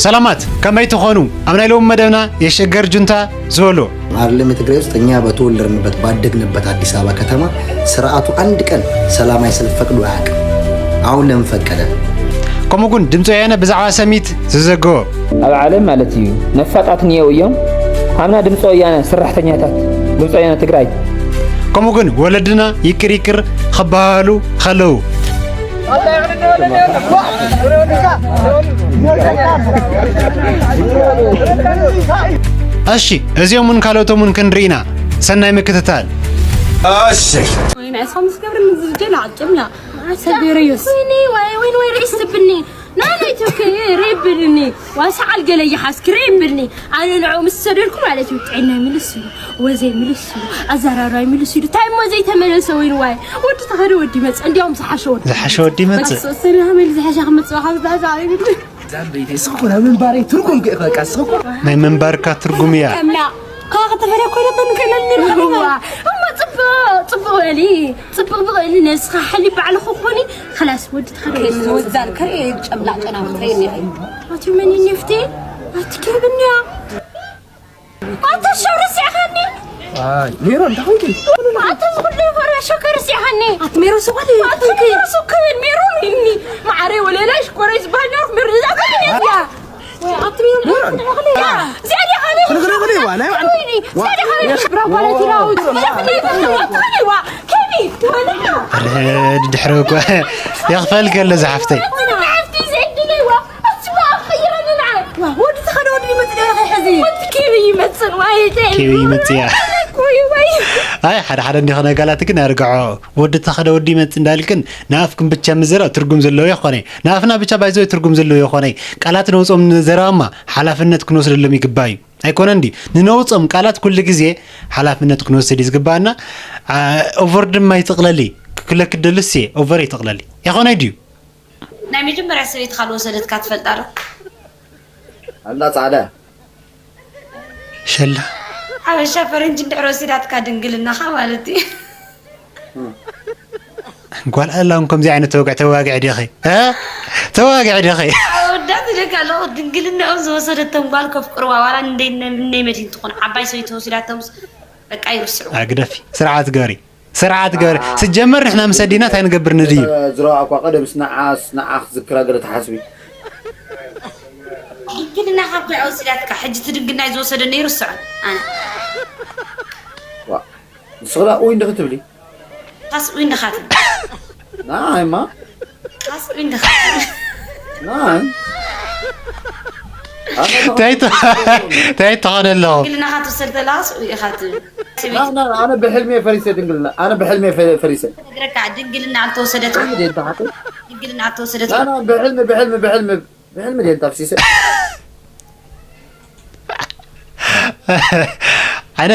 ሰላማት፣ ከመይ ትኾኑ? ኣብ ናይ ሎሚ መደብና የሸገር ጁንታ ዝበሎ። አይደለም የትግራይ ውስጥ፣ እኛ በተወለድንበት ባደግንበት አዲስ አበባ ከተማ ስርዓቱ አንድ ቀን ሰላማዊ ሰልፍ ፈቅዶ አያውቅም። አሁን ለምን ፈቀደ? ከምኡ ግን ድምፂ ወያነ ብዛዕባ ሰሚት ዝዘገቦ። ኣብ ዓለም ማለት እዩ ነፋጣት እኒአው እዮም። ሃምና ድምፂ ወያነ ስራሕተኛታት፣ ድምፂ ወያነ ትግራይ። ከምኡ ግን ወለድና ይቅር ይቅር ክበሃሉ ከለዉ። እሺ፣ እዚኦምን ካልኦቶምን ክንርኢና። ሰናይ ምክትታል። ወይኔ እስኻ ምስ ገብረ ምን ዝጀና ዓጭምላ ሰገረዮስ ወይኔ ወይ ወይ ወይ ርእስ ትብኒ ናይ ናይ ትክ ሬብልኒ ዋሳዓል ገለ ይሓስክ ሬብልኒ ኣነ ንዑ ምስ ሰደድኩ ማለት እዩ ጥዕና ይምልስ እዩ ወዘይ ምልስ እዩ ኣዘራራይ ምልስ እዩ ታይ ሞ ዘይተመለሰ ወይን ዋይ ወዲ ተኸደ ወዲ መጽ እንዲያውም ዝሓሸ ወዲ ዝሓሸ ወዲ መጽ ሰላም ዝሓሸ ክመጽ ካብ ዛዛ ይብል ዛም በይተይ ስኹ ናብ ምንባረይ ትርጉም ከ በቃ ስኹ ናይ ምንባርካ ትርጉም እያ። ከምና ካብ ከተፈለ ኮይነ በምከለኒ እሞ ጽቡቅ ጽቡቅ በሊ ጽቡቅ በሊ ነስኻ ሓሊ ባዕልኹ ኮኒ خلاص ወዲ ተኸደ ወዛል ከይ ጨብላቅ ጨና ከይ ኣቲ መን ይፍቲ ኣቲ ከብንያ ኣቲ ሸው ረሲዕኻኒ ሜሮ እንታይ ኾንኪ? ኣቲ ዝኹሉ ይፈርያ ሸከ ረሲዕኻኒ ኣቲ ሜሮ ስቆል ኣቲ ሜሮ ስኮል ሜሮ ኒ ማዓረ ወለላ ሽኮረ ዝበሃል ሜሮ ዛካ ያ ኣቲ ሜሮ ያ ዚያዲ ኻኒ ክልክልክል ይዋ ናይ ባዕሉ ዚያዲ ኻኒ ሽብራ ማለት ይላውጥ ድሕሪ እኮ የኽፈል ከሎ ዝሓፍተይ ወዲ ተኸደ ወዲ ይመጽእ ዶ ኸ ሕዚ ወዲ ኬቢ ይመጽእ ዋይተ ኬቢ ይመጽእ እያ። ወይ ወይ ኣይ ሓደ ሓደ እንዲኾነ ጋላት ግን ኣርግዖ ወዲ ተኸደ ወዲ ይመጽእ እንዳልክን ንኣፍክን ብቻ ምዝራብ ትርጉም ዘለዎ ይኾነ ንኣፍና ብቻ ባይዘ ትርጉም ዘለዎ ይኾነ ቃላት ነውጾም ንዘረባማ ሓላፍነት ክንወስደሎም ይግባእ እዩ። ኣይኮነን ድዩ ንነውጾም ቃላት ኩሉ ግዜ ሓላፍነት ክንወስድ እዩ ዝግባኣና። ኦቨር ድማ ይጥቕለሊ ክለክ ደልስ ኦቨር ይጥቕለሊ ይኾነ ድዩ? ናይ መጀመርያ ሰበይትኻ ዝወሰደትካ ትፈልጣ ዶ? ኣላ ጻዕዳ ሸላ ሓበሻ ፈረንጂ እንድሕር ወሲዳትካ ድንግልናኻ ማለት እዩ። ጓል ኣላ እውን ከምዚ ዓይነት ተወግዕ ተዋግዕ ዲኺ እ? ተዋግዕ ዲኺ ኣወዳት ኢለካ ኣለኹ ድንግልናኦም ዝወሰደቶም ጓል ከፍቅርዋ ዋላ ንደይ ነይ መዲን ትኹን ዓባይ ሰበይቲ ወሲዳቶምስ በቃ ይርስዑ ኣግደፊ ስርዓት ገሪ ስርዓት ገሪ ስጀመር ንሕና ምስ ኣዲና እንታይ ንገብር ንድይብ ዝረዋዕኳ ቀደምስ ንዓስ ንዓ ክዝክራ ገለ ትሓስቢ ድንግልና ካብ ኩልኣ ወሲዳትካ ሕጂ እቲ ድንግልናይ ዝወሰደ ነይሩ ዝስዖን ኣነ ንስኽላ ኡይ እንዲ ክትብሊ ካስ ኡይ እንዲ ካትብል ንዓይማ ካስ ኡይ እንዲ ካትብል ንዓይ እንታይ ትኾነ ኣለኹ ድንግልና ካትወሰድ ተላ ካስ ኡይ ኢኻ ትብል ኣነ ብሕልሜ ፈሪሰ ድንግልና ኣነ ብሕልሜ ፈሪሰ ነግረካ ድንግልና ኣልተወሰደት ድንግልና ኣልተወሰደት ብሕልሚ ብሕልሚ ብሕልሚ ብሕልሚ ድየን ታፍሲሰ ኣነ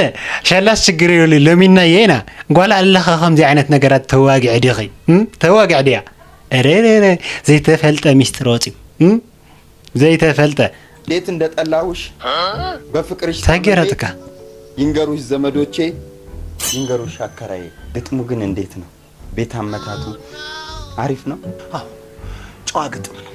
ሸላስ ችግር የብሉ ሎሚና የና ጓል ኣለኻ ከምዚ ዓይነት ነገራት ተዋግዕ ዲኺ ተዋግዕ ድያ ረረረ ዘይተፈልጠ ሚስጥር ወፂ ዘይተፈልጠ እንዴት እንደጠላሁሽ በፍቅርሽ ታገረትካ ይንገሩሽ ዘመዶቼ ይንገሩሽ አከራዬ። ግጥሙ ግን እንዴት ነው? ቤት አመታቱ አሪፍ ነው? ጨዋ ግጥም ነው።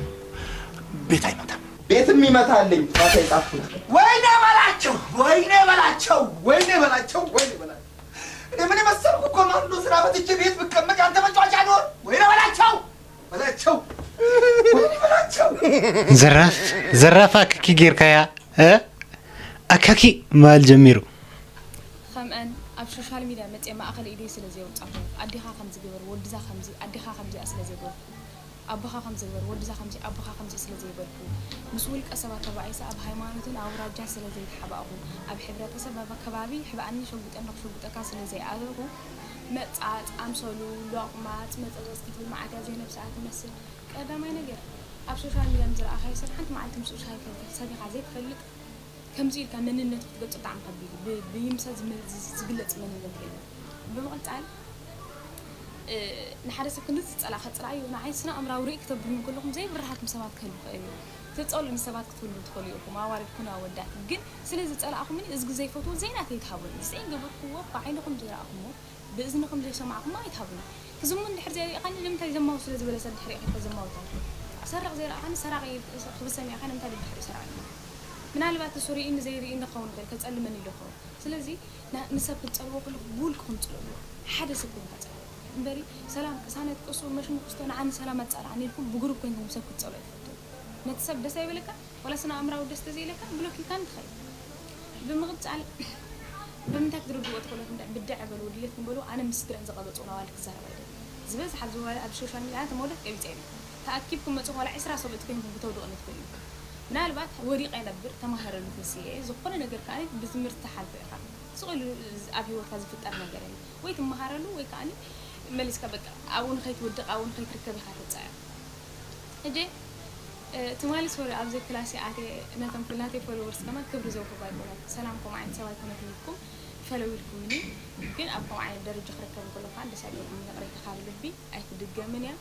ቤት አይመታም። ቤትም ይመታልኝ ራሴ የጻፍኩት። ወይኔ በላቸው፣ ወይኔ በላቸው፣ ወይኔ በላቸው፣ ወይኔ በላቸው። እኔ ምን የመሰልኩ ኮማንዶ ስራ ፈትቼ ቤት ብቀመጥ አንተ መጫወቻ ልሆን? ወይኔ በላቸው፣ በላቸው፣ ወይኔ በላቸው። ዘራፍ ዘራፍ ኣክኪ ጌርካያ እ ኣካኪ ምባል ጀሚሩ። ከምአን ኣብ ሶሻል ሚድያ መፅየ ማእኸል ኢደይ ስለ ዘየውፃኹ ኣዴኻ ከምዚ ግበር ወድዛ ከምዚ ኣዴኻ ከምዚኣ ስለ ዘይበልኩ ኣቦኻ ከምዚ ግበር ወድዛ ከምዚ ኣቦኻ ከምዚ ስለ ዘይበልኩ ምስ ውልቀ ሰባት ተባኢሰ ኣብ ሃይማኖትን ኣውራጃን ስለ ዘይተሓባእኹ ኣብ ሕብረተሰብ ኣብ ከባቢ ሕባእኒ ሸጉጠኒ ክሸጉጠካ ስለ ዘይኣበኹ መፃፅ ኣምሰሉ ሎቕማፅ መፀፀፅ ክትብል መዓዳ ዘይነብስኣ ትመስል ቀዳማይ ነገር ኣብ ሶሻል ሚድያ ንዝረኣኻዮ ሰብ ሓንቲ መዓልቲ ምስኡ ሻሂ ሰቲኻ ዘይትፈልጥ ከምዚ ኢልካ መንነቱ ክትገልጾ ብጣዕሚ ከቢድ እዩ። ብ- ብይምሰል ዝም- ዝ- ዝግለጽ መንነት የለን። ብምቕጻል እ፣ ንሓደ ሰብ ክንዲ ዝጸላእ ከጽላእዮ ንዓይ ስነ ኣእምራዊ ርኢ ክተብርሁን ከለኹም ዘይብርሃት ምስ ሰባት ክህሉ ይኽእል እዩ። ትጸልኡ ምስ ሰባት ክትህሉ ትኽእሉ ኢኹም ኣዋልድ ኩኑ ኣወዳት ግን ስለ ዝጸላእኹምኒ እዚ ግዜ ይፈትዎ ዘይናተይ ትሃቡኒ ዝስዒን ገበርክዎ ብዓይንኹም ዘይረኣኹሞ ብእዝንኹም ዘይሰማዕኩሞ ኣይትሃቡኒ። ክዝሙ እንድሕር ዘይሪእኻኒ ንምንታይ ዘማዊ ስለ ዝበለ ሰብ ድሕሪኡ ከይድካ ዘማዊ ትሃቡ? ክሰርቕ ዘይረኣኻኒ ሰራቒ ክብል ሰሚዕካ ንምንታይ ድሕሪኡ ሰራቒ? ምናልባት እሱ ርእይኒ ዘይርእይኒ ክኸውን ይኽእል፣ ከጸልመኒ ኢሉ ይኸውን። ስለዚ ና-፣ ንሰብ ክትጸልዎ ከለኹ ብውልቅኹም ጽለልዎ። ሓደ ሰብ ኮይንካ ጽለልዎ። እምበሪ ሰላም ቅሳነት ቅሱ መሽሙ ክስቶ ንዓኒ ሰላም ኣጻልዓኒ ኢልኩም ብግሩፕ ኮይንኩም ሰብ ክትጸልዎ ኣይትፈትው። ነቲ ሰብ ደስ ኣይበለካ፣ ዋላ ስነ ኣእምራዊ ደስ ተዘይለካ ብሎክ ኢልካ ንትኸይድ። ብምቕጻል ብምንታይ ክትርድዎ ትኽእሉ እንዳ ብድዕ በሉ፣ ድሌትኩም በሉ፣ ኣነ ምስ ስድረን ዝቐበጽ ናዋል ክዛረብ ኣይደልን። ዝበዝሓ ዝወ-፣ ኣብ ሶሻል ሚድያ ኣነ ተመውደት ቀቢጸ የለን። ተኣኪብኩም መጽኹም ዋላ ዕስራ ሰብኡት ኮይንኩም ክተውድቑኒ ትኽእሉ ኢኹም። ምናልባት ወዲቐ ይነብር፣ ተማሃረሉ ተስየ፣ ዝኾነ ነገር ከኣ ብትምህርቲ ትሓልፎ ኢኻ። ስቕ ኢሉ ኣብ ህይወትካ ዝፍጠር ነገር የለን። ወይ ትመሃረሉ ወይ ከኣ መሊስካ በቃ ኣብኡ ንኸይትወድቕ ኣብኡ ንኸይትርከብ ኢኻ ትጻዕር። ሕጂ፣ እ፣ ትማሊ ሶሪ ኣብዚ ክላስ ኣትየ ነቶም ኩል ናተይ ፎሎወርስ ከማን ክብሪ ዘውህቡ ኣይኮነን። ሰላም ከምኡ ዓይነት ሰብ ኣይኮነትን ኢልኩም ፈለው ኢልኩምኒ። ግን ኣብ ከምኡ ዓይነት ደረጃ ክርከብ እንከሎ ከኣ ደስ ኣይብለኩም። ይቕሬታ ካብ ልቢ ኣይትድገምን እያ።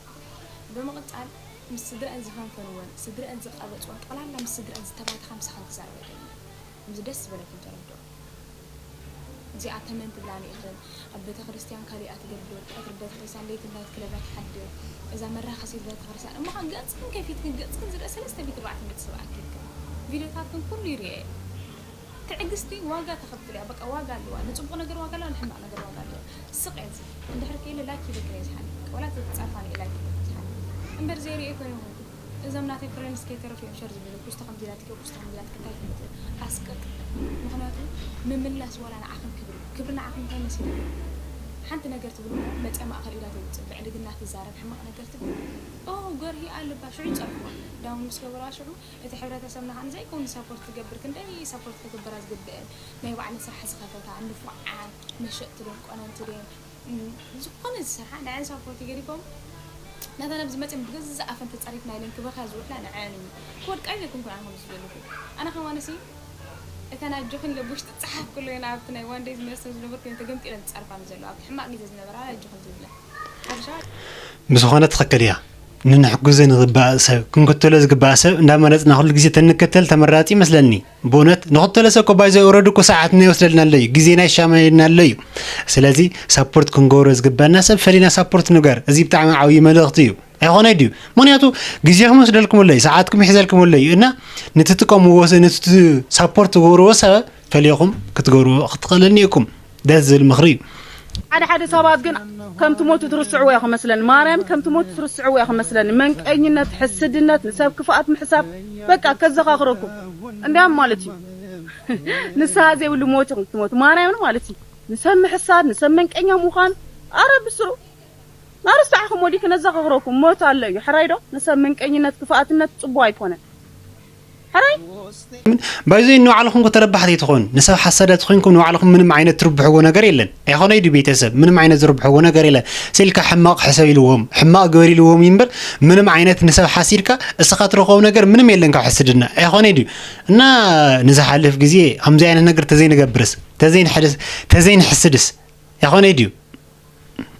ብምቕጻል ምስ ስድረአን ዝፈንፈንወን፣ ስድረአን ዝቐበጽወን፣ ጠቕላላ ምስ ስድረአን ዝተባተኻ ምሳኸን ክዛረብ ኣይደልን። ከምዚ ደስ ዝበለኩም ተረድኦ። እዚኣ ተመን ትብላኒ ኢኽን፣ ኣብ ቤተክርስትያን ካሊኣ ትገብር፣ ቀትሪ ቤተክርስትያን ለይቲ ናይት ክለባት ትሓድር፣ እዛ መራኸሲት ቤተክርስትያን። እሞ ኸዓ ገጽክን ከፊትክን ገጽክን ዝርአ ሰለስተ ሚእቲ ኣርባዕተ ሚእቲ ሰብ ኣኪብክን። ቪድዮታትክን ኩሉ ይርአ። ትዕግስቲ ዋጋ ተኸፍል እያ፣ በቃ ዋጋ ኣለዋ። ንጽቡቕ ነገር ዋጋ ኣለዋ፣ ንሕማቕ ነገር ዋጋ ኣለዋ። ስቕ እየ እዚ። እንድሕር ከይለ ላይክ ይበክን እየ ዝሓልፍ። በቃ ዋላ ተጻርፋኒ እየ ላይክ ይበክን ዝሓልፍ። እምበር ዘይርአ ኮይኑ እዞም ናተይ ፍሬንድስ ከይተረፉ እዮም ሸር ዝብሉ። ኩስቶ ከምዚ ኢላትኪ፣ ኩስቶ ከምዚ ኢላትኪ እንታይ ትፈልጢ? ኣስቅጥ። ምኽንያቱ ምምላስ ዋላ ንዓኽን ክብሪ። ክብሪ ንዓኽን እንታይ መሲሉ? ሓንቲ ነገር ትብሉ እሞ መጽያ ማእከል ኢዳ ተውጽእ፣ ብዕልግና ትዛረብ፣ ሕማቕ ነገር ትብል። ኦ፣ ገርሂ ኣለባ፣ ሽዑ ይጸርፍዋ። ዳውን ምስ ገበርዋ ሽዑ እቲ ሕብረተሰብና ከኣ ንዘይከውን ሳፖርት ትገብር፣ ክንደይ ሳፖርት ክግበራ ዝግብአን ናይ ባዕለን ስራሕ ዝኸፈታ፣ ንፉዓት መሸጥቲ ድየን፣ ቆነንቲ ድየን፣ እም፣ ዝኾነ ዝሰርሓ ንዐን ሳፖርት ገዲፎም፣ ናተን ኣብዚ መፅየን ብገዛእ ኣፈን ተፃሪፍና ኢለን ክበኽያ ዝውዕላ ንዐን እዩ። ክወድቃ ኢለ ኣይኮንኩን ኣነ ከምዚ ዝደለኹ። ኣነ ከማንሲ እተን ኣጆኽን ኢለ ቡሽ ትፀሓፍ ኩሉ እየን ኣብቲ ናይ ዋን ደይ ዝመልሰን ዝነበርኩ እየን ተገምጢለን ዝፃርፋኒ ዘለዋ። ኣብቲ ሕማቕ ግዜ ዝነበራ ኣጆኽን ዝብላ። ሓበሻ ብዝኾነ ትኽክል እያ። ንንሕግዞ ንግባእ ሰብ፣ ክንክተሎ ዝግባእ ሰብ እንዳመረጽና ኩሉ ግዜ ተንከተል ተመራጺ ይመስለኒ። ብእውነት ንኽተሎ ሰብ እኮ ባይዘ ኦረዲ እኮ ሰዓትና ይወስደልና ኣሎ እዩ፣ ግዜና ይሻመየና ኣሎ እዩ። ስለዚ ሳፖርት ክንገብሮ ዝግበኣና ሰብ ፈሊና ሳፖርት ንገር። እዚ ብጣዕሚ ዓብዪ መልእኽቲ እዩ። ኣይኾነ ድዩ? ምኽንያቱ ግዜኹም ይወስደልኩም ኣሎ እዩ፣ ሰዓትኩም ይሕዘልኩም ኣሎ እዩ። እና ንትጥቀምዎ ስ-፣ ንትት-፣ ሳፖርት ትገብርዎ ሰብ ፈሊኹም ክትገብርዎ ክትኽእለኒ ኢኹም። ደስ ዝብል ምኽሪ እዩ። ሓደ ሓደ ሰባት ግን ከም ትሞቱ ትርስዕዎ ኢኹም መስለኒ። ማርያም ከም ትሞቱ ትርስዕዎ ኢኹም መስለኒ። መንቀኝነት፣ ሕስድነት፣ ንሰብ ክፍኣት ምሕሳብ በቃ ከዘኻኽረኩም። እንዲያም ማለት እዩ። ንስሓ ዘይብሉ ሞት ኢኹም ትሞቱ። ማርያምን ማለት እዩ። ንሰብ ምሕሳድ፣ ንሰብ መንቀኛ ምዃን። ኣረ ብስሩ ናርስዓኹም ወዲክ ነዘኻኽረኩም። ሞት ኣሎ እዩ። ሕራይ ዶ? ንሰብ መንቀኝነት፣ ክፍኣትነት ጽቡቕ ኣይኮነን። ሕራይ ባይዞ ንባዕልኹም ከተረባሕቲ ትኾኑ፣ ንሰብ ሓሳዳት ኮይንኩም ንባዕልኹም ምንም ዓይነት ትርብሕዎ ነገር የለን። ኣይኾነ ድዩ ቤተሰብ? ምንም ዓይነት ዝርብሕዎ ነገር የለን። ስልካ ሕማቕ ሕሰብ ኢልዎም፣ ሕማቕ ግበር ኢልዎም እዩ እምበር፣ ምንም ዓይነት ንሰብ ሓሲድካ እስኻ ትረኽቦ ነገር ምንም የለን ካብ ሕስድና። ኣይኾነ ድዩ? እና ንዝሓልፍ ግዜ ከምዚ ዓይነት ነገር ተዘይንገብርስ፣ ተዘይንሕድስ፣ ተዘይንሕስድስ፣ ኣይኾነ ድዩ?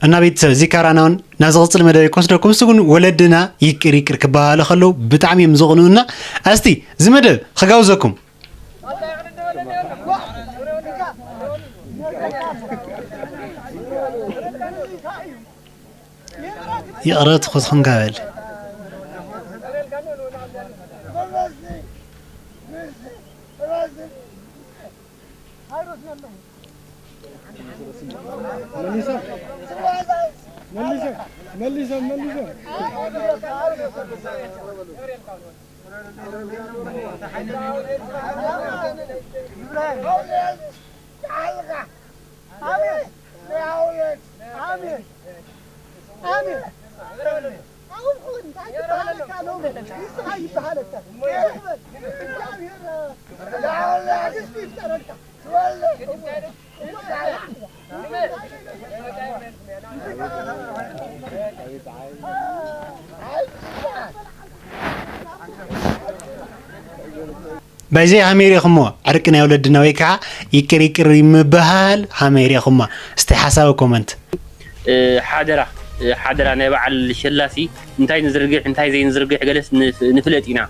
እና ቤተሰብ፣ እዚ ካራና እውን ናብ ዝቕጽል መደብ ክወስደኩም። እሱ ግን ወለድና ይቅር ይቅር ክበሃሉ ከለዉ ብጣዕሚ እዮም ዝቕንኡና። እስቲ እዚ መደብ ክጋብዘኩም። ይቕረ ትኹስኹም ጋበል። መልሰ፣ መልሰ፣ መልሰ፣ መልሰ። ኣሜን። ኣሜን። ኣሜን። ኣሁን እንታይ ይበሃለካ ነው? ንስኻ ይበሃለካ። ይበል። እግዚኣብሔር ትዕግስቲ ይፍጠረልካ። በዚ ሃመይ ርኢኹሞ ዕርቂ ናይ ወለድና ወይ ከዓ ይቅር ይቅር ምብሃል ሃመይ ርኢኹሞ? እስቲ ሓሳብ ኮመንት። እ፣ ሓደራ፣ እ፣ ሓደራ ናይ በዓል ሸላሲ እንታይ ንዝርግሕ እንታይ ዘይንዝርግሕ ገለስ ንፍ-፣ ንፍለጥ ኢና።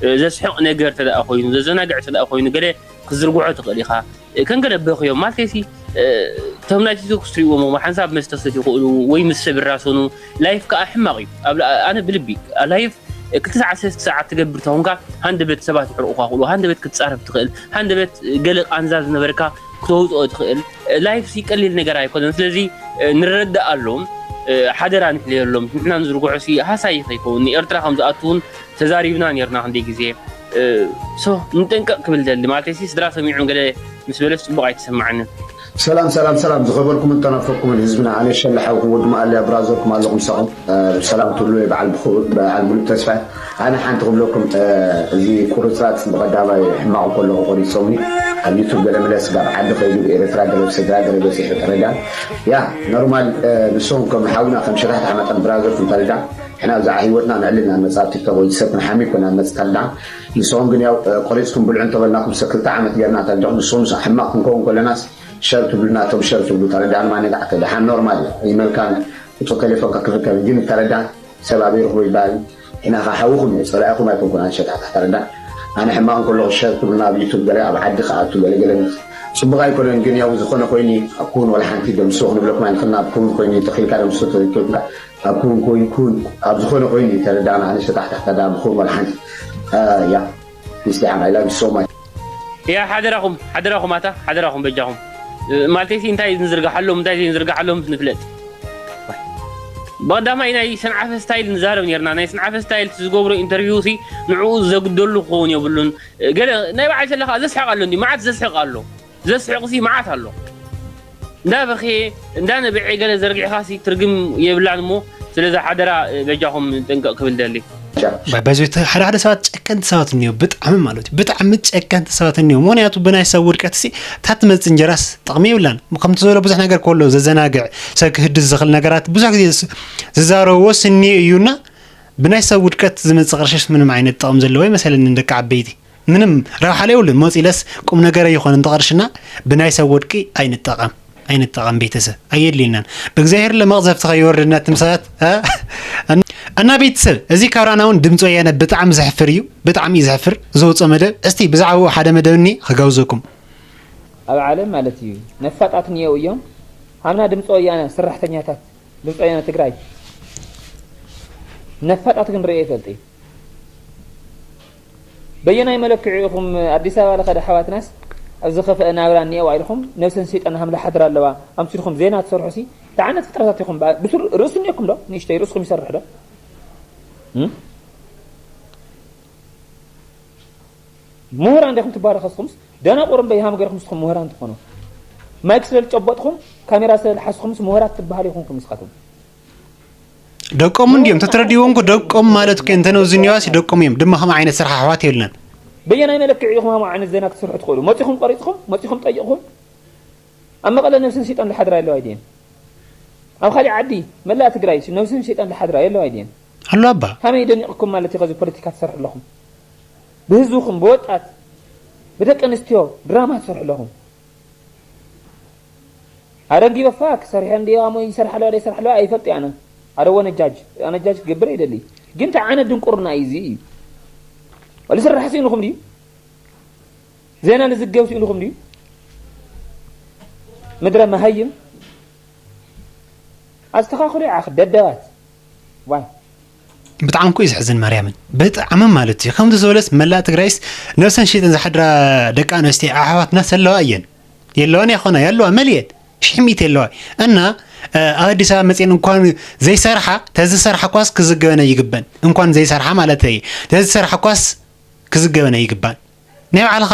እ፣ ዘስሕቕ ነገር ተደኣ ኮይኑ፣ ዘዘናግዕ ተደኣ ኮይኑ ገለ ክትዝርግሖ ትኽእል ኢኻ። እ፣ ከንገለ በኽዮም ማለተይሲ፣ እ፣ እቶም ናይ ቲክቶክ ክትሪእዎም እሞ ሓንሳብ መስተ ክሰትዩ ይኽእሉ ወይ ምስ ሰብ ይራሰኑ። ላይፍ ከኣ ሕማቕ እዩ። ኣብ ላ-፣ ኣነ ብልቢ ላይፍ ክልተ ሰዓት ሰለስተ ሰዓት ትገብር ተኾንካ፣ ሃንደበት ሰባት ይሕርቑኻ ክእሉ፣ ሃንደበት ክትጻረፍ ትኽእል፣ ሃንደበት ገለ ቃንዛ ዝነበርካ ክተውፅኦ ትኽእል። ላይፍ ሲ ቀሊል ነገር ኣይኮነን። ስለዚ ንረዳኣሎም፣ ሓደራ ንሕልየሎም። ንሕና ንዝርግሖ ሲ ሃሳይ ከይከውን፣ ንኤርትራ ከም ዝኣትውን ተዛሪብና ነርና ክንደይ ግዜ። ሶ ንጠንቀቕ ክብል ደሊ ማለት ሲ፣ ስድራ ሰሚዖም ገለ ምስ በለስ ጽቡቕ ኣይተሰማዓንን። ሰላም ሰላም ሰላም ዝኸበርኩም እንተናፈኩምን ህዝብና፣ ኣነ ሸለ ሓውኩም ወዲ መኣልያ ብራዘርኩም ኣለኹም ሰኹም። ሰላም ትብሉ በዓል ብኹ- በዓል ሙሉእ ተስፋ። ኣነ ሓንቲ ክብለኩም፣ እዚ ቁርፅራፅ ብቐዳማይ ሕማቕ ከለኹ ቆሪፆምኒ። ኣብ ዩቱብ ገለ መለ ስጋብ ዓዲ ከይዱ ብኤርትራ ገለ ብስድራ ገለ በፂሑ ተረዳ። ያ ኖርማል። ንስኹም ከም ሓውና ከም ሸታሕታ መጠን ብራዘርኩም ተረዳ። ሕና ብዛዕባ ህይወትና ንዕልና ንመፅእ ኣብ ቲክቶክ ወይ ሰብ ክንሓሚ ኮና ንመፅእ ተረዳ። ንስኹም ግን ያው ቆሪፅኩም ብልዑ እንተበልናኩም ሰ ክልተ ዓመት ገርና ተረዳኹም። ንስኹም ሕማቕ ክንከውን ከለናስ ሸር ትብሉና፣ እቶም ሸር ትብሉ ተረዳን ማነጋዕተ ደሓን ኖርማል እዩ። ይመልካን ቁፅሪ ቴሌፎንካ ክርከብ ግን ተረዳን ሰብ ኣበይ ረኽቦ ይበሃል። ሕና ኸዓ ሓውኹም እየ፣ ፀላኢኹም ኣይኮንኩን። ኣነ ሸታታ ተረዳን ኣነ ሕማቕ እንከለኹ ሸር ትብሉና ኣብ ዩቱብ ገለ ኣብ ዓዲ ክኣቱ ገለ ገለ ጽቡቕ ኣይኮነን። ግን ያው ዝኾነ ኮይኑ ኣብ ክውን ወላ ሓንቲ ደምስዎ ክንብለኩም ኣይንኽልና። ኣብ ክውን ኮይኑ ተኺልካ ደምስዎ ተዘይኮይንካ ኣብ ክውን ኮይኑ ክውን ኣብ ዝኾነ ኮይኑ ተረዳና። ኣነ ሸታታ ተረዳ ብክውን ወላ ሓንቲ ያ ሚስቲ ዓም I love you so much። ያ ሓደራኹም ሓደራኹም ኣታ ሓደራኹም በጃኹም። ማለተይሲ እንታይ ንዝርግሓሎም እንታይ ዘይንዝርግሓሎም ንፍለጥ። ብቐዳማይ ናይ ሰንዓፈ ስታይል ንዛረብ ነርና። ናይ ሰንዓፈ ስታይል እቲ ዝገብሮ ኢንተርቪው ሲ ንዕኡ ዘግደሉ ክኸውን የብሉን። ገለ ናይ በዓል ሰለኻ ዘስሕቕ ኣሎ እንዲ መዓት ዘስሕቕ ኣሎ። ዘስሕቕ ሲ መዓት ኣሎ። እንዳ በኽየ እንዳ ነብዐ ገለ ዘርጊሕኻ ሲ ትርግም የብላን እሞ ስለዚ ሓደራ በጃኹም ጥንቅቕ ክብል ደሊ። በዚ ሓደ ሓደ ሰባት ጨከንቲ ሰባት እኒኦ ብጣዕሚ ማለት እዩ ብጣዕሚ ጨከንቲ ሰባት እኒኦ። ምክንያቱ ብናይ ሰብ ውድቀት ሲ ታትመፅ እንጀራስ ጥቕሚ የብላን። ከምቲ ዝበሎ ብዙሕ ነገር ከሎ ዘዘናግዕ ሰብ ክህድስ ዝኽእል ነገራት ብዙሕ ግዜ ዝዛረብዎ ስኒ እዩና ብናይ ሰብ ውድቀት ዝመፅእ ቅርሽስ ምንም ዓይነት ጥቕም ዘለዎ ይመሰለኒ ንደቂ ዓበይቲ። ምንም ረብሓ ለይብሉን። መፂለስ ቁም ነገር ኣይኾነን ተቐርሽና ብናይ ሰብ ወድቂ ኣይንጠቐም ኣይንጠቐም ቤተሰብ ኣየድልየናን። ብእግዚኣብሔር ለመቕዘፍቲ ከይወርደና ትምሳት እና ቤተሰብ እዚ ካራና እውን ድምፂ ወያነ ብጣዕሚ ዘሕፍር እዩ። ብጣዕሚ እዩ ዘሕፍር። ዘውፅኦ መደብ እስቲ ብዛዕባኡ ሓደ መደብ እኒ ክጋብዘኩም። ኣብ ዓለም ማለት እዩ ነፋጣት እኒየው እዮም። ሃምና ድምፂ ወያነ ስራሕተኛታት ድምፂ ወያነ ትግራይ ነፋጣት ግን ርእየ ይፈልጥ እዩ። በየናይ መለክዒ ኢኹም ኣዲስ ኣበባ ለኸደ ኣሕዋትናስ ኣብ ዝኸፍአ ናብራ እኒኤዋ ኢልኹም ነብሰን ሰይጣን ሃምላ ሓድራ ኣለዋ ኣምሲልኩም ዜና ትሰርሑ ሲ እንታይ ዓይነት ፍጥረታት ኢኹም ብስሩ ርእሲ እኒኤኩም ዶ ንእሽተይ ርእስኹም ይሰርሕ ዶ ምሁራን ዲኹም ትባሉ ከስኹምስ ደናቁር እምበይ ሃም ገርኩም ስኹም ምሁራን ትኾኑ ማይክ ስለ ዝጨበጥኹም ካሜራ ስለ ዝሓዝኹምስ ምሁራት ትባሃሉ ይኹንኩም ንስኻትኩም ደቆም እንዲዮም ተተረዲዎም እኮ ደቆም ማለት እኮ እንተነው ዝኒዋሲ ደቆም እዮም ድማ ከም ዓይነት ስራሕ ኣሕዋት የብልናን በየናይ መለክዒ ኢኹም ሃምኡ ዓይነት ዜና ክትስርሑ ትኽእሉ መፂኹም ቆሪፅኹም መፂኹም ጠይቕኹም ኣብ መቐለ ነብስን ሲጠን ዝሓድራ ኣለዋ ድየን ኣብ ካሊእ ዓዲ መላእ ትግራይ ነብስን ሲጠን ዝሓድራ የለዋ ድየን ኣሎ ኣባ ከመይ ደኒቕኩም ማለት እዩ ከዚ ፖለቲካ ትሰርሑ ኣለኹም ብህዝብኹም ብወጣት ብደቂ ኣንስትዮ ድራማ ትሰርሑ ኣለኹም ኣደንጊበ ፋክ ሰሪሐ እንዲ ኣሞ ይሰርሓለዋ ዶ ይሰርሓለዋ ኣይፈልጥ ኣነ ኣደ ወነጃጅ ኣነጃጅ ክገብር ይደሊ ግን ተዓነ ድንቁርና እዩ እዚ እዩ ልስራሕ ሲኢንኹም ድዩ ዜና ልዝገብ ሲኢንኹም ድዩ ምድረ መሃይም ኣስተኻኽሉ ይዓኽ ደደባት ዋይ ብጣዕሚ እኮ እዩ ዘሕዝን ማርያምን ብጣዕሚ ማለት እዩ ከምዚ ዝበለስ መላእ ትግራይስ ነብሰን ሸይጠን ዝሓድራ ደቂ ኣንስትዮ ኣሕዋትና ሰለዋ እየን የለዋን ያኾና ያለዋ መልየን ሽሕሚት የለዋ እና ኣብ ኣዲስ ኣበባ መፅኤን እንኳን ዘይሰርሓ ተዝሰርሓ ኳስ ክዝገበነ ይግበን እንኳን ዘይሰርሓ ማለት እዩ ተዝሰርሓ ኳስ ክዝገበነ ይግባን ናይ ባዕልኻ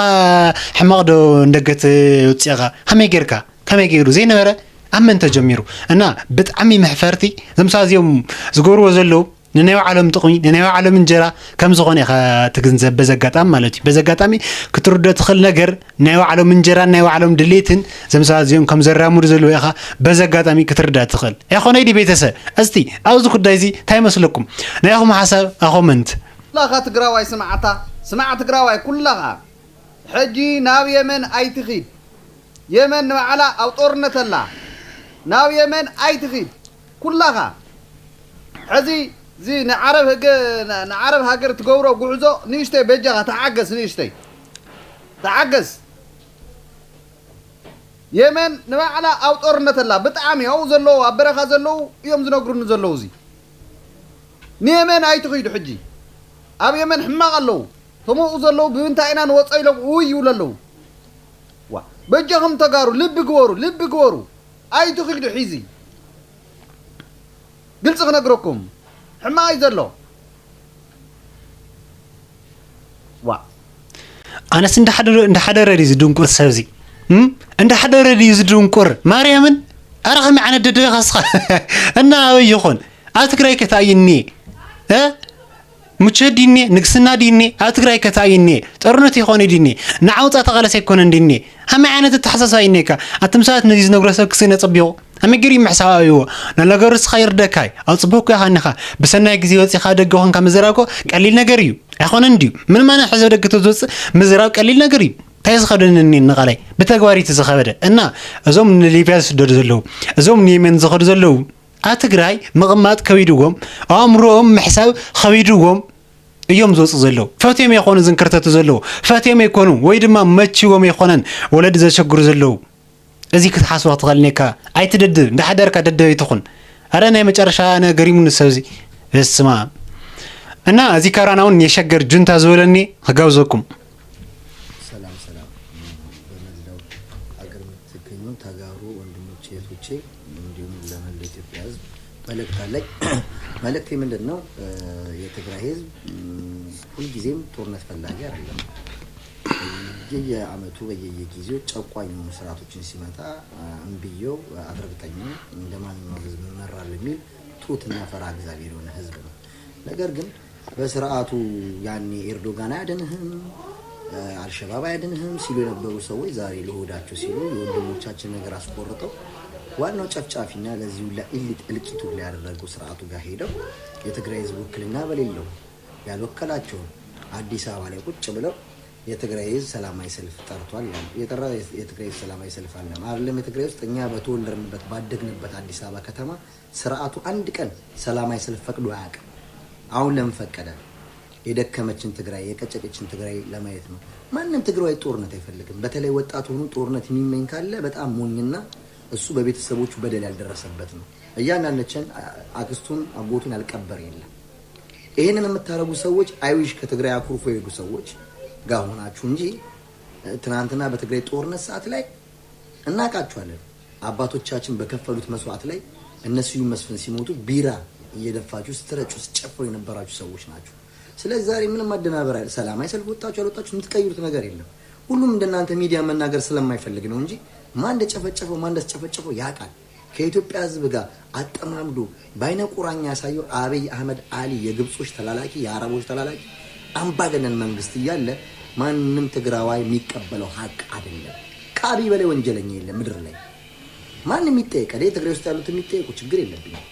ሕማቕ ዶ እንደገት ውፅእኻ ከመይ ጌርካ ከመይ ገይሩ ዘይነበረ ኣብ መን ተጀሚሩ እና ብጣዕሚ መሕፈርቲ ዘምሳ እዚኦም ዝገብርዎ ዘለዉ ንናይ ባዕሎም ጥቕሚ ንናይ ባዕሎም እንጀራ ከም ዝኾነ ኢኻ ትግንዘብ በዚ ኣጋጣሚ ማለት እዩ በዚ ኣጋጣሚ ክትርዶ ትኽእል ነገር ናይ ባዕሎም እንጀራን ናይ ባዕሎም ድሌትን ዘምሳ እዚኦም ከም ዘራምዱ ዘለዉ ኢኻ በዚ ኣጋጣሚ ክትርዳእ ትኽእል ኣይኾነይ ዲ ቤተሰብ እስቲ ኣብዚ ጉዳይ እዚ እንታይ ይመስለኩም ናይኹም ሓሳብ ኣኾመንት ኩላኻ ትግራዋይ ስምዓታ ስማዕ ትግራዋይ ኩላኻ ሕጂ ናብ የመን ኣይትኺድ የመን ንባዕላ ኣብ ጦርነት ኣላ ናብ የመን ኣይትኺድ ኩላኻ ሕዚ እዚ ንዓረብ ህገ ንዓረብ ሃገር ትገብሮ ጉዕዞ ንእሽተይ በጃኻ ተዓገስ ንእሽተይ ተዓገስ የመን ንባዕላ ኣብ ጦርነት ኣላ ብጣዕሚ ኣብኡ ዘለዉ ኣብ በረኻ ዘለዉ እዮም ዝነግሩኒ ዘለዉ እዚ ንየመን ኣይትኺዱ ሕጂ ኣብ የመን ሕማቕ ኣለዉ። ተመኡ ዘለዉ ብምንታይ ኢና ንወጾ ኢሎም እውይ ይብሉ ኣለዉ። ዋ፣ በጃኹም ተጋሩ ልቢ ግበሩ፣ ልቢ ግበሩ። ኣይትኺዱ ሒዚ። ግልጺ ክነግረኩም። ሕማቕ እዩ ዘሎ። ዋ። ኣነስ እንዳሓደረ፣ እንዳሓደረ ድዩ ዝድንቁር ሰብዚ? እም? እንዳሓደረ ድዩ ዝድንቁር? ማርያምን? ኣረ ከመይ ዓይነት ደደበ ኢኻ እስኻ? እና ኣበይ ይኾን? ኣብ ትግራይ ከ እንታይ እዩ እኒኤ? እ? ምቸት ድኔ፣ ንግስና ድኔ፣ ኣብ ትግራይ ከ እንታይ ድኔ፣ ጦርነት ይኾነ ድኔ፣ ንዓውፃ ተቓለሰ ኣይኮነን ድኔ። ከመይ ዓይነት ኣተሓሳስባ ይኔካ? ኣቱም ሰባት ነዚ ዝነግሮ ሰብ ክስነ ፀቢቑ። ከመይ ገይሩ ምሕሳብ ኣብይዎ? ንነገሩ እስኻ ይርደካ እዩ። ኣብ ፅቡቅ እኮ ኢኻ እኒኻ። ብሰናይ ግዜ ወፂኻ ደገ ኮንካ ምዝራብ እኮ ቀሊል ነገር እዩ። ኣይኮነን ድዩ? ምንም ኣነ ሕዚ ደገ ተዝወፅእ ምዝራብ ቀሊል ነገር እዩ። እንታይ ዝኸብደኒ እኒኤ ንቓላይ? ብተግባር እዩ እቲ ዝኸበደ። እና እዞም ንሊብያ ዝስደዱ ዘለዉ፣ እዞም ንየመን ዝኸዱ ዘለዉ፣ ኣብ ትግራይ ምቕማጥ ከቢድዎም፣ ኣእምሮኦም ምሕሳብ ከቢድዎም እዮም ዝወፁ ዘለዉ። ፈትዮም ኣይኮኑ ዝንከርተቱ ዘለዉ። ፈትዮም ኣይኮኑ ወይ ድማ መችዎም ኣይኮነን ወለዲ ዘሸግሩ ዘለዉ። እዚ ክትሓስቦ ክትኽእል እኒካ። ኣይትደድብ፣ እንዳሓደርካ ደደብ ኣይትኹን። ኣረ ናይ መጨረሻ ኣነ ገሪሙኒ ሰብዚ። በስመ ኣብ። እና እዚ ካራና እውን የሸገር ጁንታ ዝበለኒ ክጋብዘኩም። ሰላም ሰላም፣ በመላው አገር የምትገኙ ተጋሩ ወንድሞቼ እህቶቼ፣ እንዲሁም ለመላው ኢትዮጵያ ሕዝብ መልእክት አለኝ። መልእክቴ ምንድን ነው? የትግራይ ሕዝብ ሁልጊዜም ጦርነት ፈላጊ አይደለም። በየየአመቱ በየየጊዜው ጨቋኝ የሆኑ ስርዓቶችን ሲመጣ እምብየው አድረግጠኛ እንደ ማንኛውም ሕዝብ እመራለሁ የሚል ትሁትና ፈሪሃ እግዚአብሔር የሆነ ሕዝብ ነው። ነገር ግን በስርዓቱ ያኔ ኤርዶጋን አያድንህም፣ አልሸባብ አያድንህም ሲሉ የነበሩ ሰዎች ዛሬ ለሆዳቸው ሲሉ የወንድሞቻችን ነገር አስቆርጠው ዋናው ጨፍጫፊና ለዚህ ሁላ እልቂት ሁላ ያደረገው ስርዓቱ ጋር ሄደው የትግራይ ህዝብ ውክልና በሌለው ያልወከላቸውን አዲስ አበባ ላይ ቁጭ ብለው የትግራይ ህዝብ ሰላማዊ ሰልፍ ጠርቷል ይላሉ። የጠራ የትግራይ ህዝብ ሰላማዊ ሰልፍ አልነበረም። አይደለም የትግራይ ውስጥ እኛ በተወለድንበት ባደግንበት አዲስ አበባ ከተማ ስርዓቱ አንድ ቀን ሰላማዊ ሰልፍ ፈቅዶ አያውቅም። አሁን ለምን ፈቀደ? የደከመችን ትግራይ፣ የቀጨጨችን ትግራይ ለማየት ነው። ማንም ትግራዋይ ጦርነት አይፈልግም። በተለይ ወጣት ሆኖ ጦርነት የሚመኝ ካለ በጣም ሞኝና እሱ በቤተሰቦቹ በደል ያልደረሰበት ነው። እያንዳንዳችን አክስቱን አጎቱን ያልቀበረ የለም። ይሄንን የምታደርጉ ሰዎች I wish ከትግራይ አኩርፎ የሄዱ ሰዎች ጋር ሆናችሁ እንጂ ትናንትና በትግራይ ጦርነት ሰዓት ላይ እናውቃችኋለን። አባቶቻችን በከፈሉት መስዋዕት ላይ እነ ስዩም መስፍን ሲሞቱ ቢራ እየደፋችሁ ስትረጩ ስትጨፍሩ የነበራችሁ ሰዎች ናችሁ። ስለዚህ ዛሬ ምንም ማደናበር አይደል። ሰላማዊ ሰልፍ ወጣችሁ ያልወጣችሁ የምትቀይሩት ነገር የለም። ሁሉም እንደናንተ ሚዲያ መናገር ስለማይፈልግ ነው እንጂ ማን እንደጨፈጨፈው ማን እንዳስጨፈጨፈው ያውቃል። ከኢትዮጵያ ሕዝብ ጋር አጠማምዶ በአይነ ቁራኛ ያሳየው አብይ አህመድ አሊ የግብጾች ተላላኪ፣ የአረቦች ተላላኪ አምባገነን መንግስት እያለ ማንም ትግራዋይ የሚቀበለው ሀቅ አይደለም። ከአብይ በላይ ወንጀለኛ የለም ምድር ላይ። ማንም ይጠየቅ፣ እኔ ትግራይ ውስጥ ያሉት የሚጠየቁ ችግር የለብኝም።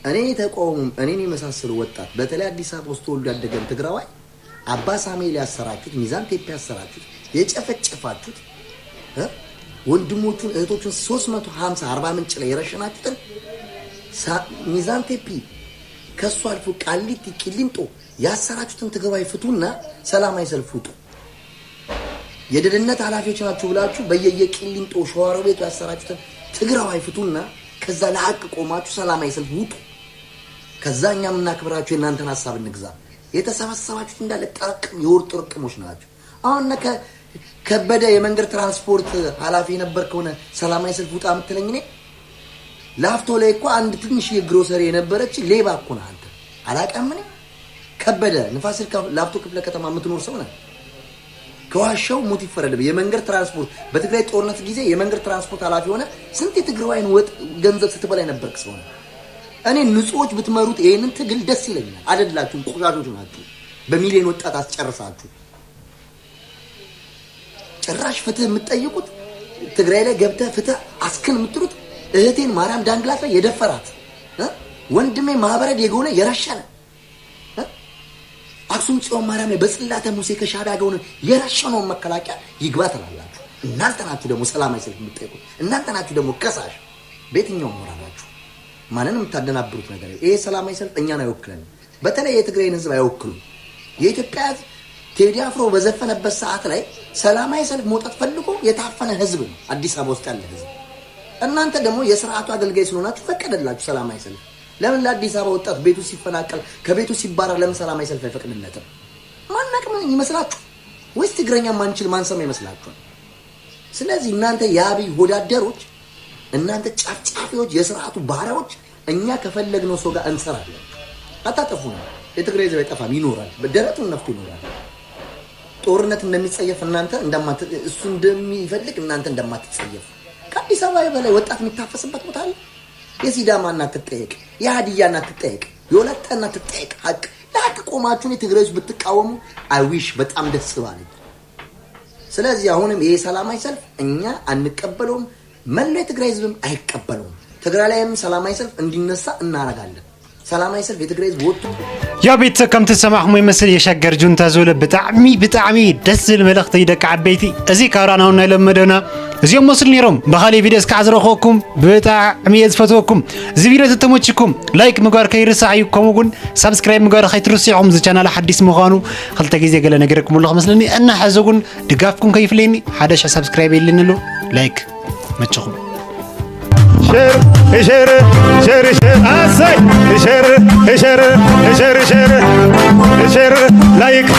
እኔ ተቃውሞም እኔን የመሳሰሉ ወጣት በተለይ አዲስ አበባ ውስጥ ተወልዶ ያደገን ትግራዋይ አባ ሳሙኤል ያሰራችሁት፣ ሚዛን ቴፒ ያሰራችሁት፣ የጨፈጨፋችሁት እ ወንድሞቹን እህቶቹን ሶስት መቶ ሀምሳ አርባ ምንጭ ላይ የረሸናችሁትን ሳ- ሚዛን ቴፒ ከሱ አልፎ ቃሊቲ ቂሊንጦ ያሰራችሁትን ትግራዋይ ፍቱና ሰላማዊ ሰልፍ ውጡ። የደህንነት ኃላፊዎች ናችሁ ብላችሁ በየየቂሊንጦ ሸዋሮቤቱ ያሰራችሁትን ትግራዋይ ፍቱና ከዛ ለሀቅ ቆማችሁ ሰላማዊ ሰልፍ ውጡ። ከዛ እኛ የምናክብራችሁ የእናንተን ሀሳብ እንግዛ። የተሰበሰባችሁት እንዳለ ጠረቅም የወር ጥርቅሞች ናቸው። አሁን እነ ከ- ከበደ የመንገድ ትራንስፖርት ኃላፊ የነበር ከሆነ ሰላማዊ ሰልፍ ውጣ የምትለኝ እኔ ላፍቶ ላይ እኮ አንድ ትንሽ ግሮሰሪ የነበረች ሌባ እኮ ነህ አንተ። አላውቅም እኔ ከበደ ንፋስ ስልክ ላፍቶ ክፍለ ከተማ የምትኖር ሰው ነህ። ከዋሸው ሞት ይፈረድብህ። የመንገድ ትራንስፖርት በትግራይ ጦርነት ጊዜ የመንገድ ትራንስፖርት ኃላፊ ሆነ ስንት የትግራዋይን ወጥ ገንዘብ ስትበላ የነበርክ ሰው ነህ። እኔ ንጹዎች ብትመሩት ይሄንን ትግል ደስ ይለኛል። አይደላችሁም፣ ቆሻሾች ናችሁ። በሚሊዮን ወጣት አስጨርሳችሁ ጭራሽ ፍትህ የምትጠይቁት ትግራይ ላይ ገብተህ ፍትህ አስክን የምትሉት እህቴን ማርያም ዳንግላት ላይ የደፈራት እ? ወንድሜ ማህበረ ዴጎ ላይ የረሸነ እ? አክሱም ጽዮን ማርያም ላይ በጽላተ ሙሴ ከሻዕቢያ ጋር ሆነ የረሸነውን መከላከያ ይግባ ትላላችሁ። እናንተ ናችሁ ደግሞ ሰላማዊ ሰልፍ የምትጠይቁት። እናንተ ናችሁ ደግሞ ከሳሽ። በየትኛው ሞራላችሁ? ማንንም የምታደናብሩት ነገር የለም። ይሄ ሰላማዊ ሰልፍ እኛን አይወክለንም። በተለይ የትግራይን ህዝብ አይወክሉም። የኢትዮጵያ ህዝብ ቴዲ አፍሮ በዘፈነበት ሰዓት ላይ ሰላማዊ ሰልፍ መውጣት ፈልጎ የታፈነ ህዝብ ነው፣ አዲስ አበባ ውስጥ ያለ ህዝብ። እናንተ ደግሞ የስርዓቱ አገልጋይ ስለሆናችሁ ፈቀደላችሁ ሰላማዊ ሰልፍ። ለምን ለአዲስ አበባ ወጣት ቤቱ ሲፈናቀል ከቤቱ ሲባረር ለምን ሰላማዊ ሰልፍ አይፈቅድለትም? ማናቅ ይመስላችሁ ወይስ ትግረኛ ማንችል ማንሰማ ይመስላችኋል? ስለዚህ እናንተ የአብይ ወዳደሮች፣ እናንተ ጨፍጫፊዎች፣ የስርዓቱ ባሪያዎች፣ እኛ ከፈለግነው ሰው ጋር እንሰራለን። አታጠፉ ነው። የትግራይ ህዝብ አይጠፋም፣ ይኖራል። በደረቱን ነፍቶ ይኖራል። ጦርነት እንደሚጸየፍ እናንተ እንደማት እሱ እንደሚፈልግ እናንተ እንደማትጸየፉ። ከአዲስ አበባ በላይ ወጣት የሚታፈስበት ቦታ አለ? የሲዳማ እናት ትጠየቅ፣ የሀዲያ እናት ትጠየቅ፣ የወላይታ እናት ትጠየቅ። ሀቅ ለሀቅ ቆማችሁን የትግራይ ህዝብ ብትቃወሙ I wish በጣም ደስ ባለኝ። ስለዚህ አሁንም ይሄ ሰላማዊ ሰልፍ እኛ አንቀበለውም፣ መላው የትግራይ ህዝብም አይቀበለውም። ትግራይ ላይም ሰላማዊ ሰልፍ እንዲነሳ እናረጋለን። ሰላማዊ ሰልፍ የትግራይ ህዝብ ወጥቶ ያ ቤተሰብ ከም ትሰማዕኹሞ ይመስል የሸገር ጁንታ ዝብለ ብጣዕሚ ብጣዕሚ ደስ ዝብል መልእኽቲ እዩ ደቂ ዓበይቲ። እዚ ካብ ራናውን ናይ ለመደና እዚኦም መስሉ ነይሮም። ብኻሊእ ቪድዮ እስካዕ ዝረኽበኩም ብጣዕሚ እየ ዝፈትወኩም። እዚ ቪድዮ ተተመችኩም ላይክ ምግባር ከይርሳዕ እዩ። ከምኡ እውን ሳብስክራይብ ምግባር ከይትርስዑ። እዚ ቻናል ሓዲስ ምዃኑ ክልተ ግዜ ገለ ነጊረኩም ኣለኹ መስለኒ። እና ሕዚ እውን ድጋፍኩም ከይፍለየኒ ሓደ ሽሕ ሳብስክራይብ የለኒ ኣሎ። ላይክ መቸኹም። ሸር ሸር ሸር ሸር ኣሰይ ሸር ሸር ሸር ሸር ሸር ላይክ